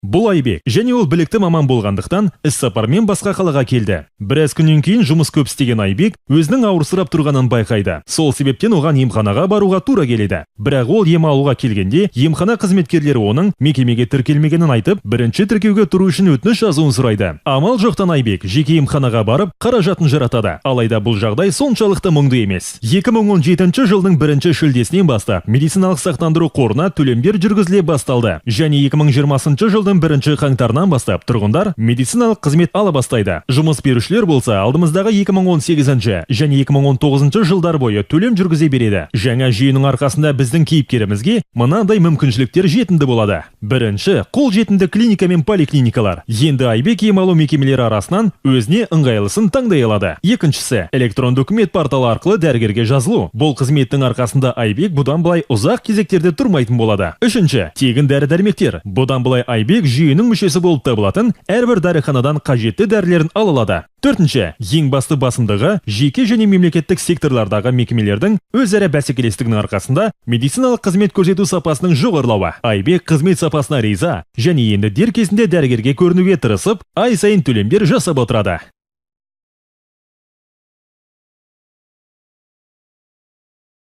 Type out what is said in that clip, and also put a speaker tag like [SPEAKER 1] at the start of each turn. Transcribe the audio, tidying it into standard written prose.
[SPEAKER 1] Бұл Айбек және ол білікті маман болғандықтан, іссапармен басқа қалаға келді. Біраз күннен кейін жұмыс көп істеген Айбек өзінің ауырсырап тұрғанын байқайды. Сол себептен оған емханаға баруға тура келеді. Бірақ ол ем алуға келгенде, емхана қызметкерлері оның мекемеге тіркелмегенін айтып, бірінші тіркеуге тұру үшін өтініш жазуын сұрайды. Амал жоқтан Айбек жеке емханаға барып, қаражатын жаратады. Алайда бұл жағдай соншалықты мұңды емес. 2017 жылдың бірінші шілдесінен бастап медициналық сақтандыру қорына төлемдер жүргізіле басталды. Және 2020 жылдың бірінші қаңтарынан бастап тұрғындар медициналық қызмет ала бастайды. Жұмыс берушілер болса, алдымыздағы 2018 және 2019 жылдар бойы төлем жүргізе береді. Жаңа жүйенің арқасында біздің кейіпкерімізге мынандай мүмкіншіліктер жетімді болады. Бірінші, қолжетімді клиника мен поликлиникалар. Енді Айбек ем алу мекемелері арасынан өзіне ыңғайлысын таңдай алады. Екіншісі, электронды үкімет порталы арқылы дәрігерге жазылу. Бұл қызметтің арқасында Айбек бұдан былай ұзақ кезектерде тұрмайтын болады. Үшінші, тегін дәрі-дәрмектер. Бұдан былай Айбек жүйенің мүшесі болып табылатын әрбір дәріханадан қажетті дәрілерін ала алады. Төртінші, ең басты басымдығы, жеке және мемлекеттік секторлардағы мекемелердің өзара бәсекелестігінің арқасында медициналық қызмет көрсету сапасының жоғарылауы. Айбек қызмет сапасына риза және енді дер кезінде дәрігерге көрінуге тырысып, ай сайын төлемдер жасап отырады.